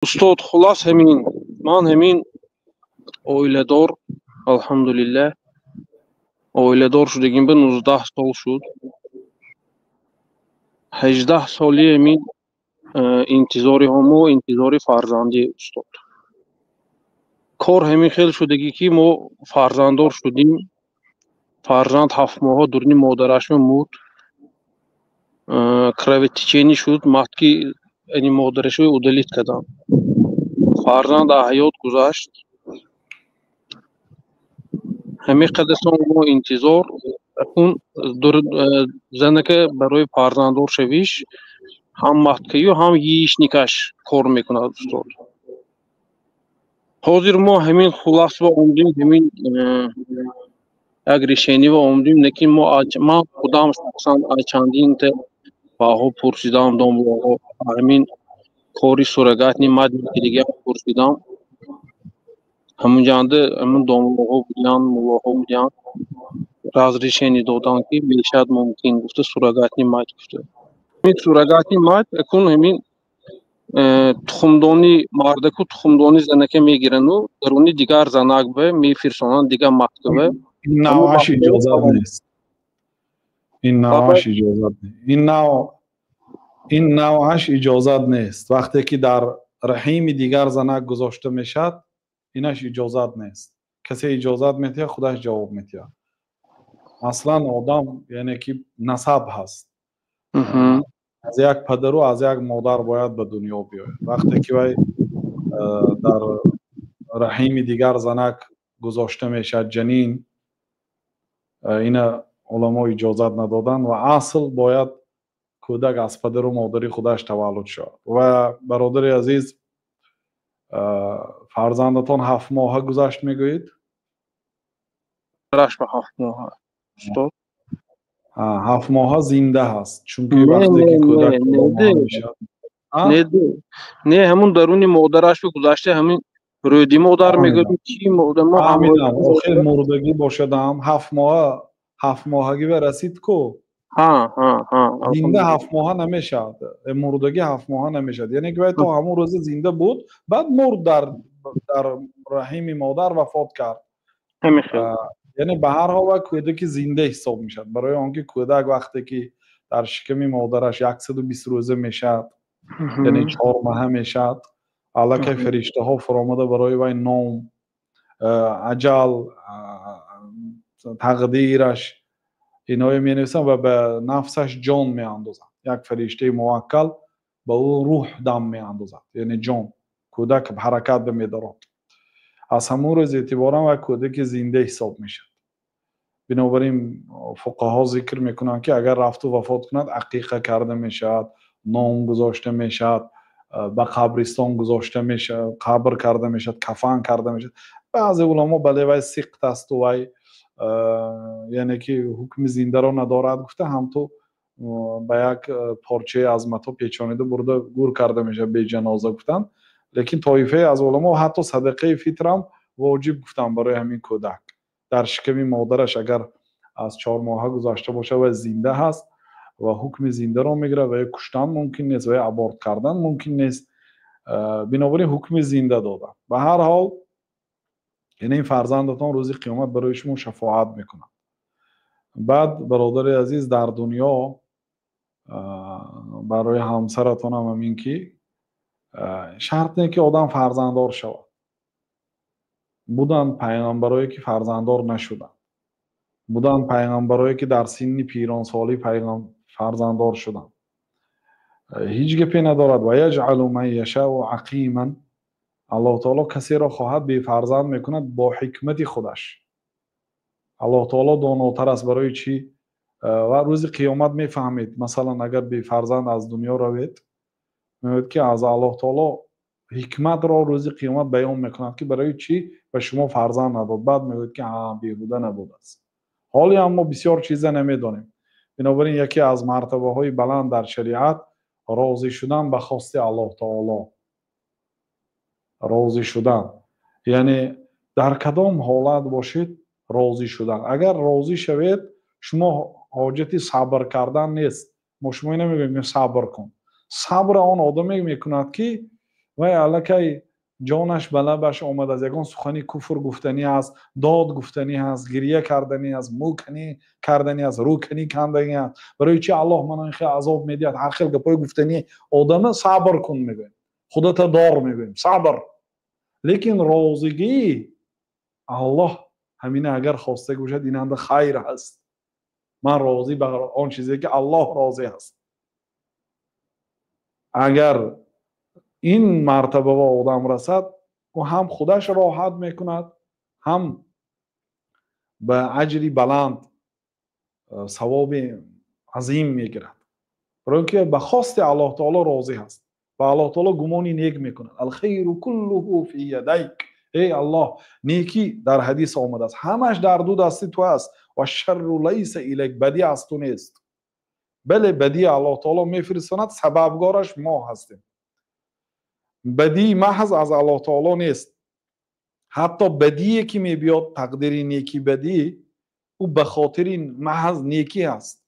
Устод, хулас, ҳамин ман ҳамин оиладор, алҳамдулиллаҳ, оиладор шудагим ба 19 сол шуд. 18 соли ҳамин интизори ҳамо, интизори фарзанди, устод. Кор ҳамин хел шудагӣ, ки мо фарзанддор шудим. Фарзанд 7 моҳа дуруни модарашма мурд, кровотечение шуд, матки яъне модарашро удалить кардам. Фарзанд аз ҳаёт гузашт. Ҳамин қадар сон мо интизор. Акун занака барои фарзанддор шавиш ҳам маткаю, ҳам яичникаш кор мекунад, устод. Ҳозир мо ҳамин хуласба омдем, ҳамин як решениева омдем, лекин мо, ман худам шахсан аз чандинта баҳо пурсидам, домлоҳо, ҳамин кори суррогатный мать дига пурсидам. Ҳамунҷанда ҳамун домлоҳо будиянд, муллоҳо будиянд, разрешение доданд, ки мешавад, мумкин гуфта, суррогатный мать гуфта. Ҳамин суррогатный мать акун ҳамин тухмдони мардаку тухмдони занака мегирану даруни дигар занак ба мефирсонанд, дигар маткава. Ин навъаш иҷозат нест, ин навъаш иҷозат нест, ин навъаш иҷозат нест. Вақте ки дар раҳими дигар занак гузошта мешавад, инаш иҷозат нест. Касе иҷозат метиҳад, худаш ҷавоб метиҳад. Аслан одам, яъне ки насаб ҳаст, аз як падару аз як модар бояд ба дунё биёяд. Вақте ки вай дар раҳими дигар занак гузошта мешавад, ҷанин, ина уламо иҷозат надоданд. Ва асл бояд кӯдак аз падару модари худаш таваллуд шавад. Ва, бародари азиз, фарзандатон 7 моҳа гузашт, мегӯед? 7 моҳа, устод. 7 моҳа зинда ҳаст, чунки вақте ки кӯдак Не, ҳамун даруни модараш гузашта, ҳамин рӯди модар мегӯяд, чи модар. Охир мурдагӣ бошадам, 7 моҳа, 7 моҳагӣ ба расид ку. Зинда 7 моҳа намешавад, мурдагӣ 7 моҳа намешавад. Яъне ки вай то ҳамун рӯза зинда буд, баъд мурд, дар раҳими модар вафот кард. Яъне ба ҳар ҳол вай кӯдаки зинда ҳисоб мешавад, барои он ки кӯдак вақте ки дар шиками модараш 120 рӯза мешавад, яъне 4 моҳа мешавад, аллакай фариштаҳо фуромада барои вай ном, аҷал, тақдираш, иное менависанд ва ба нафсаш ҷон меандозанд. Як фариштаи муваккал ба ӯ рӯҳ дам меандозад, яъне ҷон, кӯдак ҳаракат ба медорад. Аз ҳамон рӯз эътиборан вай кӯдаки зинда ҳисоб мешавад. Бинобар ин фуқаҳо зикр мекунанд, ки агар рафту вафот кунад, ақиқа карда мешавад, ном гузошта мешавад, ба қабристон гузошта мешавад, қабр карда мешавад, кафан карда мешавад. Баъзе уламо бале, вай сиқт асту вай, яъне ки ҳукми зиндаро надорад гуфта, ҳамту ба як порчаи аз мато печонида бурда гур карда мешавад, беҷаноза гуфтанд. Лекин тоифае аз уламо ҳатто садақаи фитрам воҷиб гуфтанд барои ҳамин кӯдак. Дар шиками модараш агар аз 4 моҳа гузашта бошад, вай зинда ҳаст ва ҳукми зиндаро мегирад ва ё куштан мумкин нест, ва ё аборт кардан мумкин нест. Бинобар ин ҳукми зинда доданд. Ба ҳар ҳол, яъне ин фарзандатон рӯзи қиёмат барои шумо шафоат мекунад. Баъд, бародари азиз, дар дунё барои ҳамсаратонам ҳамин ки шарт не, ки одам фарзанддор шавад. Буданд пайғамбарое, ки фарзанддор нашуданд, буданд пайғамбарое, ки дар синни пиронсолӣ фарзанддор шуданд. Ҳеҷ гапе надорад. Ва яҷъалу ман яшау ақиман. Аллоҳ таоло касеро хоҳад, бефарзанд мекунад бо ҳикмати худаш. Аллоҳ таоло донотар аст барои чӣ. Ва рӯзи қиёмат мефаҳмед. Масалан, агар бефарзанд аз дунё равед, мегӯяд, ки аз Аллоҳ таоло ҳикматро рӯзи қиёмат баён мекунад, ки барои чӣ ба шумо фарзанд надод. Баъд мегӯяд, ки беҳуда набудааст. Ҳоле ҳам мо бисёр чиза намедонем. Бинобар ин яке аз мартабаҳои баланд дар шариат розӣ шудан ба хости Аллоҳ таоло. Розӣ шудан, яъне дар кадом ҳолат бошед, розӣ шудан. Агар розӣ шавед, шумо ҳоҷати сабр кардан нест. Мо шумо намегӯем, сабр кун. Сабра он одаме мекунад, ки Вай аллакай ҷонаш ба лабаш омадааст, ягон сухани куфр гуфтанӣ аст, дод гуфтанӣ аст, гирья карданӣ аст, мӯканӣ карданӣ аст, рӯканӣ канданӣ аст. Барои чи Аллоҳ мана ин хел азоб медиҳад? Ҳар хел гапҳои гуфтанӣ одама сабр кун мегӯем, худата дор мегӯем, сабр. Лекин розигии Аллоҳ ҳамина агар хоста бошад, инанда хайр аст. Ман розӣ ба он чизе ки Аллоҳ розӣ аст. Агар ин мартаба ба одам расад, ӯ ҳам худаш роҳат мекунад, ҳам ба аҷри баланд савоби азим мегирад. Барои ки ба хости Аллоҳ таоло розӣ ҳаст, ба Аллоҳ таоло гумони нек мекунад. Алхайру куллуҳу фи ядайк. Эй Аллоҳ, некӣ дар ҳадис омадааст, ҳамаш дар ду дасти ту аст. Ва шарру лайса илайк, бадӣ аз ту нест. Бале, бадӣ Аллоҳ таоло мефиристонад, сабабгораш мо ҳастем. Бадии маҳз аз Аллоҳ таоло нест. Ҳатто бадие ки мебиёд, тақдири неки бадӣ, ӯ ба хотири маҳз некӣ аст.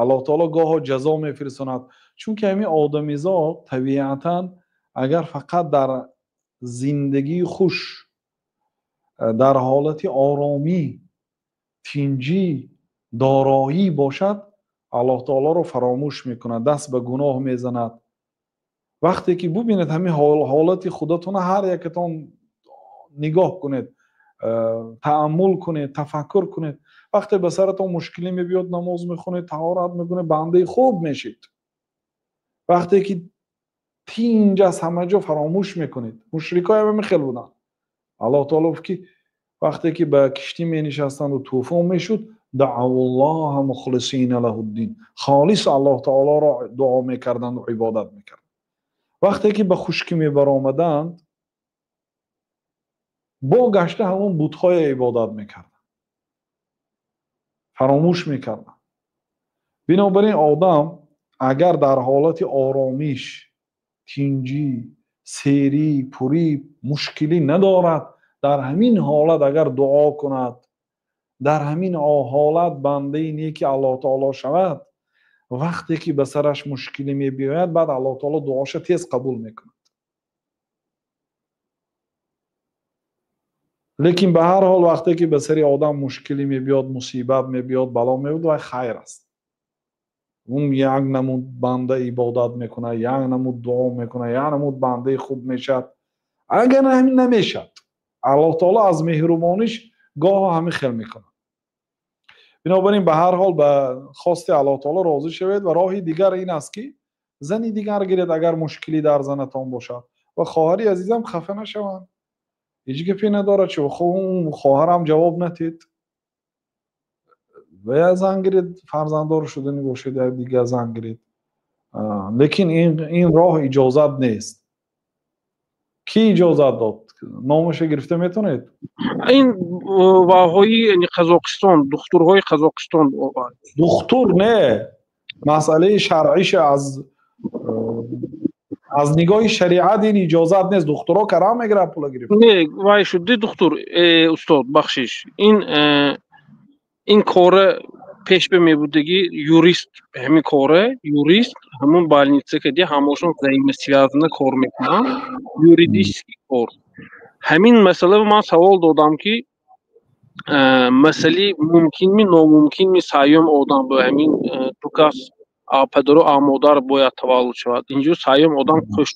Аллоҳ таоло гоҳо ҷазо мефиристонад, чунки ҳамин одамизод табиатан агар фақат дар зиндагии хуш, дар ҳолати оромӣ, тинҷӣ, дороӣ бошад, Аллоҳ таолоро фаромӯш мекунад, даст ба гуноҳ мезанад. Вақте ки бубинед ҳамин ҳолати худатона, ҳар якатон нигоҳ кунед, тааммул кунед, тафаккур кунед. Вақте ба саратон мушкилӣ мебиёд, намоз мехонед, таҳорат мекунед, бандаи хуб мешед. Вақте ки тинҷ аст, ҳама ҷо фаромӯш мекунед. Мушрикҳо ҳам ҳамин хел буданд. Аллоҳ таоло гуфт ки вақте ки ба киштӣ менишастанду тӯфон мешуд, даъвуллоҳа мухлисина лаҳуддин, холис Аллоҳ таолоро дуо мекарданду ибодат мекарданд. Вақте ки ба хушкӣ мебаромаданд, бо гашта ҳамон бутҳое ибодат мекарданд, фаромӯш мекарданд. Бинобар ин одам агар дар ҳолати оромиш, тинҷӣ, серӣ, пурӣ мушкилӣ надорад, дар ҳамин ҳолат агар дуо кунад, дар ҳамин ҳолат бандаи неки Аллоҳ таоло шавад, вақте ки ба сараш мушкилӣ мебиёяд, баъд Аллоҳ таоло дуоша тез қабул мекунад. Лекин ба ҳар ҳол вақте ки ба сари одам мушкилӣ мебиёд, мусибат мебиёд, бало мебиёд, вай хайр аст. Он як намуд банда ибодат мекунад, як намуд дуо мекунад, як намуд бандаи хуб мешавад. Агар ҳамин намешавад, Аллоҳ таоло аз меҳрубониш гоҳо ҳамин хел мекунад. Бинобар ин ба ҳар ҳол ба хости Аллоҳ таоло розӣ шавед ва роҳи дигар ин аст ки зани дигар гиред агар мушкилӣ дар занатон бошад. Ва хоҳари азизам хафа нашаванд, ҳеҷ гапе надорад, чун хоҳарам ҷавоб натед ва я зан гиред, фарзанддор шудани бошед, я дигар зан гиред. Лекин ин роҳ иҷозат нест. Кӣ иҷозат дод? Номаша гирифта метавонед? Ин ваҳои Қазоқистон, духтурҳои Қазоқистон. Духтур не, масъалаи шаръиша аз нигоҳи шариат ин иҷозат нест. Духтурҳо карам мегирад пула гирифта. Не, вай шуд духтур, устод, бахшиш. Ин кора пеш мебудагӣ юрист, ҳамин кора юрист, ҳамон больница кади ҳамошон взаимосвязано кор мекунанд, юридический кор. Ҳамин масъала ман савол додам ки масъали мумкинми номумкинми саём одам бо ҳамин ду кас падару модар бояд таваллуд шавад. Инҷо саём одам хуш.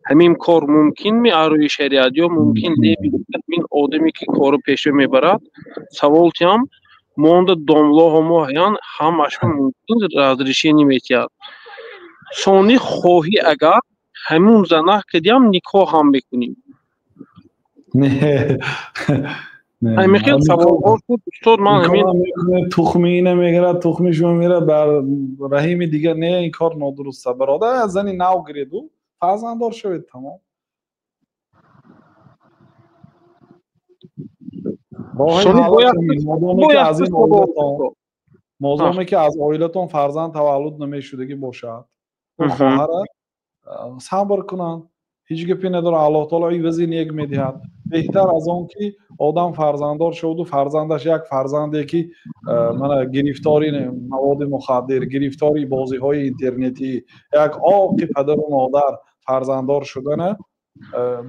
Ҳамин кор мумкинми аз рӯи шариат ё мумкин не? Ҳамин одаме ки корро пеш мебарад, савол тиям монда домлоҳо мо ҳаян ҳамаш мумкин разрешение метиҳад. Сони хоҳӣ агар ҳамун занах кадиам никоҳ ҳам мекунем. Ҳамин хел саволҳо шуд устод. Ман ҳамин тухми ина мегирад, тухми шумо мерад бар раҳими дигар. Не, ин кор нодуруст аст бародар. Аз зани нав гиреду фарзанддор шавед, тамом. Модоме ки аз оилатон фарзанд таваллуд намешудагӣ бошад, хоҳара сабр кунанд, ҳеҷ гапе надорад. Аллоҳ таоло ивази нек медиҳад. Беҳтар аз он ки одам фарзанддор шаваду фарзандаш як фарзанде ки мана гирифтори маводи мухаддир, гирифтори бозиҳои интернетӣ, як оқи падару модар Фарзанддор шудана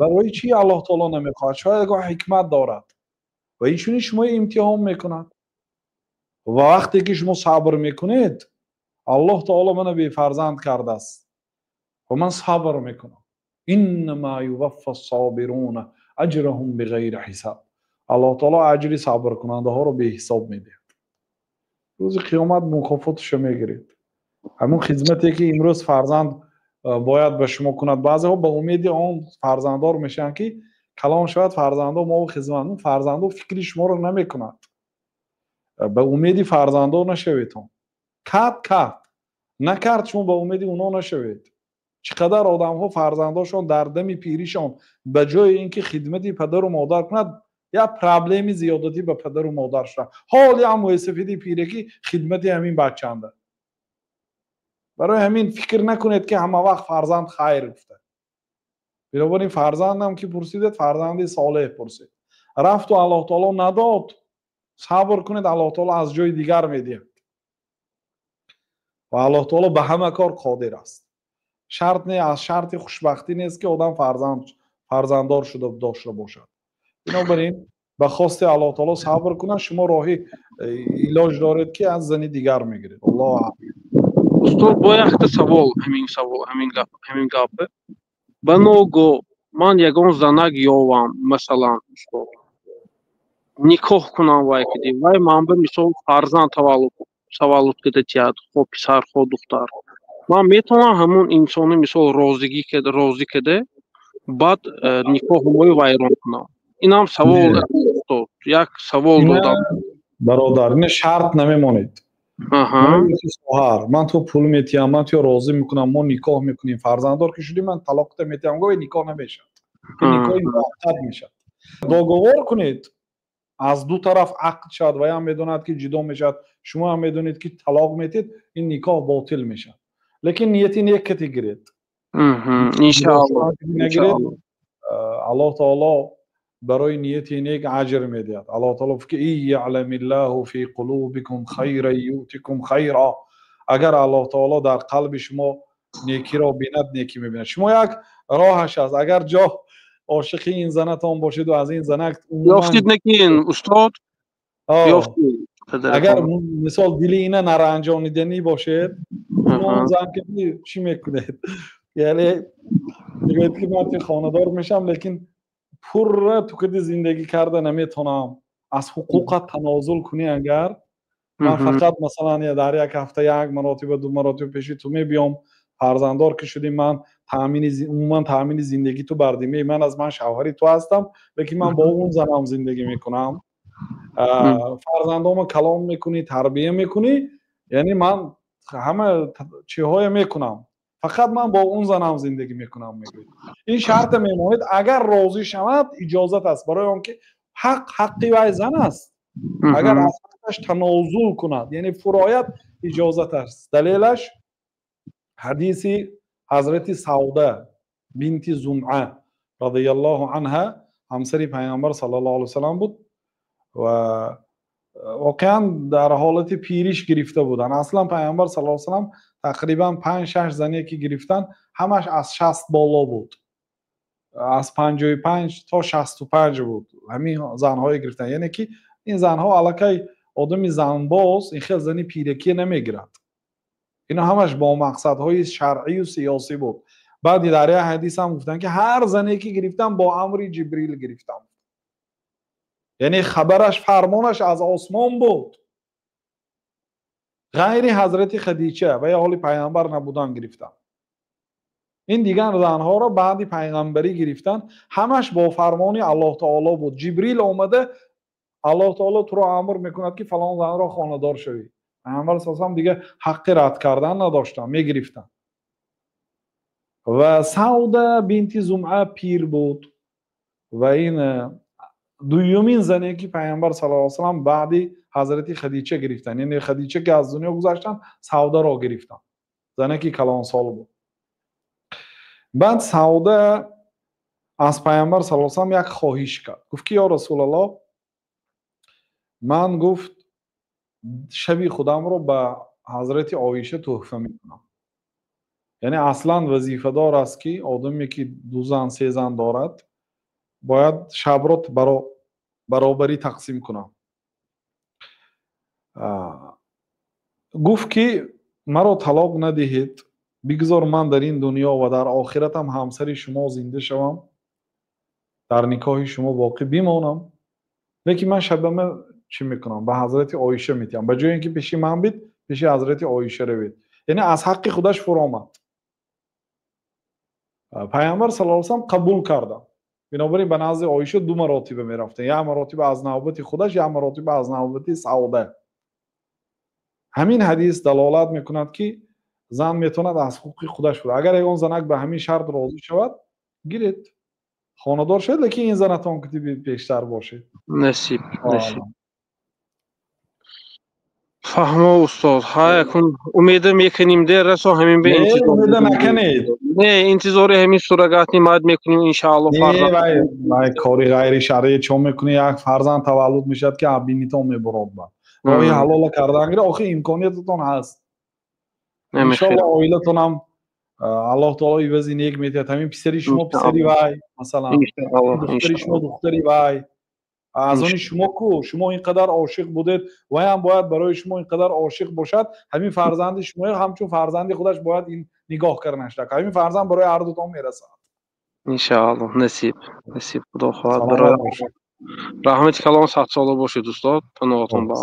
барои чӣ Аллоҳ таоло намехоҳад? Шояд ягон ҳикмат дорад ва инчунин шумо имтиҳон мекунад. Ва вақте ки шумо сабр мекунед, Аллоҳ таоло мана бефарзанд кардааст ва ман сабр мекунам. Иннама юваффа ссобируна аҷраҳум биғайри ҳисоб. Аллоҳ таоло аҷри сабркунандаҳоро беҳисоб медиҳад. Рӯзи қиёмат мукофоташо мегиред. Ҳамон хизмате ки имрӯз фарзанд бояд ба шумо кунад, баъзеҳо ба умеди он фарзанддор мешаванд, ки калон шавад, фарзандо мо хизмат. Фарзандо фикри шуморо намекунад. Ба умеди фарзандо нашаведон. Кард, кард, накард, шумо ба умеди уно нашавед. Чӣ қадар одамҳо фарзандошон дар дами пиришон ба ҷои ин ки хидмати падару модар кунад, як проблеми зиёдатӣ ба падару модар шуда. Ҳоли ҳам мӯйсафеди пиракӣ хидмати ҳамин бачаанда. Барои ҳамин фикр накунед, ки ҳама вақт фарзанд хайр гуфта. Бинобар ин фарзандам ки пурсидед, фарзанди солеҳ пурсед. Рафту Аллоҳ таоло надод, сабр кунед, Аллоҳ таоло аз ҷои дигар медиҳад. Ва Аллоҳ таоло ба ҳама кор қодир аст. Шарт не, аз шарти хушбахтӣ нест, ки одам фарзанддор шуда дошта бошад. Бинобар ин ба хости Аллоҳ таоло сабр кунад, шумо роҳи илоҷ доред, ки аз зани дигар мегиред. Аллоҳ аълам. Устод, бо якта савол, ҳамин савол, ҳамин гапе. Ба ногоҳ ман ягон занак ёвам, масалан, устод, никоҳ кунам, вай киди вай ман ба мисол фарзанд таваллуд кида тиҳад, хо писар, хо духтар, ман метавонам ҳамун инсони мисол розигӣ розӣ кида, баъд никоҳҳои вайрон кунам? Инам савол, устод, як савол додам. Бародар, ина шарт намемонед. Хоҳар, ман ту пул метиҳам, ман туро розӣ мекунам, мо никоҳ мекунем, фарзанддор ки шудӣ, ман талоқта метиҳам. Гоҳе никоҳ намешавад, никоҳи муваққат мешавад. Договор кунед, аз ду тараф ақд шавад, ваям медонад, ки ҷудо мешавад, шумо ҳам медонед, ки талоқ метиҳед, ин никоҳ ботил мешавад. Лекин нияти нек кати гиред. Иншоаллоҳ. Аллоҳ таоло барои нияти нек аҷр медиҳад. Аллоҳ таоло гуфт, ки яъламиллаҳу фи қулубикум хайран юътикум хайра. Агар Аллоҳ таоло дар қалби шумо некиро бинад, некӣ мебинад. Шумо як роҳаш аст, агар ҷо ошиқи ин занатон бошеду аз ин занак ёфтид, накин, устод, ёфтид. Агар мисол дили ина наранҷониданӣ бошед, он зан ки чӣ мекунед? Яъне мегӯяд, ки ман хонадор мешавам, лекин пурра ту кади зиндагӣ карда наметонам, аз ҳуқуқат танозул кунӣ, агар ман фақат масалан дар як ҳафта як маротиба, ду маротиба пеши ту мебиём, фарзанддор ки шудӣ, ман таъмини, умуман таъмини зиндагӣ ту бар димаи ман аст, ман шавҳари ту ҳастам, лекин ман бо он занам зиндагӣ мекунам, фарзандома калон мекунӣ, тарбия мекунӣ, яъне ман ҳама чиҳое мекунам, фақат ман бо он занам зиндагӣ мекунам, мегӯяд. Ин шарта мемонед, агар розӣ шавад, иҷозат аст, барои он ки ҳақ ҳаққи вай зан аст. Агар аз ҳаққаш танозул кунад, яъне фурояд, иҷозат аст. Далелаш ҳадиси ҳазрати Савда бинти Зумъа радиаллоҳу анҳа, ҳамсари Пайғамбар саллаллоҳу алайҳи васаллам буд ва воқеан дар ҳолати пириш гирифта буданд. Аслан Пайғамбар саллаллоҳу алайҳи васаллам тақрибан 5-6 зане ки гирифтанд, ҳамаш аз 60 боло буд, аз 55 то 65 буд ҳамин занҳое гирифтанд. Яъне ки ин занҳо аллакай одами занбоз ин хел зани пиракия намегирад. Ино ҳамаш бо мақсадҳои шаръию сиёсӣ буд. Баъди дар як ҳадис ҳам гуфтанд, ки ҳар зане ки гирифтам, бо амри Ҷибрил гирифтам, яъне хабараш, фармонаш аз осмон буд. Ғайри ҳазрати Хадича ва ё ҳоли пайғамбар набудан гирифтам. Ин дигар занҳоро баъди пайғамбарӣ гирифтан, ҳамаш бо фармони Аллоҳ таоло буд. Ҷибрил омада, Аллоҳ таоло туро амр мекунад, ки фалон занро хонадор шавӣ. Пайғамбар саллаллоҳу дигар ҳаққи рад кардан надоштанд, мегирифтанд. Ва Савда бинти Зумъа пир буд ва ин дуюмин зане ки Пайғамбар саллаллоҳу алайҳи васаллам баъди ҳазрати Хадича гирифтанд, яъне Хадича ки аз дунё гузаштанд, Савдаро гирифтанд, зане ки калонсол буд. Баъд Савда аз Пайғамбар саллаллоҳу алайҳи васаллам як хоҳиш кард, гуфт, ки ё Расулаллоҳ, ман, гуфт, шаби худамро ба ҳазрати Оиша тӯҳфа мекунам. Яъне аслан вазифадор аст, ки одаме, ки ду зан, се зан дорад, бояд шабро баробарӣ тақсим кунад. Гуфт, ки маро талоқ надиҳед, бигзор ман дар ин дунё ва дар охиратам ҳамсари шумо зинда шавам, дар никоҳи шумо боқӣ бимонам, лекин ман шабама чӣ мекунам, ба ҳазрати Оиша метиҳам. Ба ҷои ин ки пеши ман бид, пеши ҳазрати Оиша равед. Яъне аз ҳаққи худаш фуромад. Пайғамбар саллаллоҳу алайҳи васаллам қабул карданд. Бинобар ин ба назди Оиша ду маротиба мерафтанд: як маротиба аз навбати худаш, як маротиба аз навбати Савда. Ҳамин ҳадис далолат мекунад, ки зан метавонад аз ҳуқуқи худаш фуро. Агар ягон занак ба ҳамин шарт розӣ шавад, гиред, хонадор шавед, лекин ин занатон ки пештар бошед. Насиб, насиб. Фаҳмо, устод. Ҳа, якун умеда мекунем, де расо ҳамин бе интизор. Умеда накунед. Не, интизори ҳамин сурагатни мад мекунем, иншаалло. Фарзанд вай кори ғайри шаръӣ чо мекунӣ, як фарзанд таваллуд мешавад, ки абинитон мебурод. Ба роҳи ҳалола кардан гира, охи имкониятатон ҳаст. Иншоалло, оилатонам Аллоҳ таоло ивази нек метиҳад. Ҳамин писари шумо писари вай, масалан, духтари шумо духтари вай. Аз они шумо ку, шумо ин қадар ошиқ будед, вайам бояд барои шумо ин қадар ошиқ бошад. Ҳамин фарзанди шумо ҳамчун фарзанди худаш бояд ин нигоҳ карданаш. Ҳамин фарзанд барои ҳардутон мерасад. Иншоалло, насиб, насиб, худо хоҳад. Барои раҳмати калон, садсола бошед, устод, паноҳатон ба.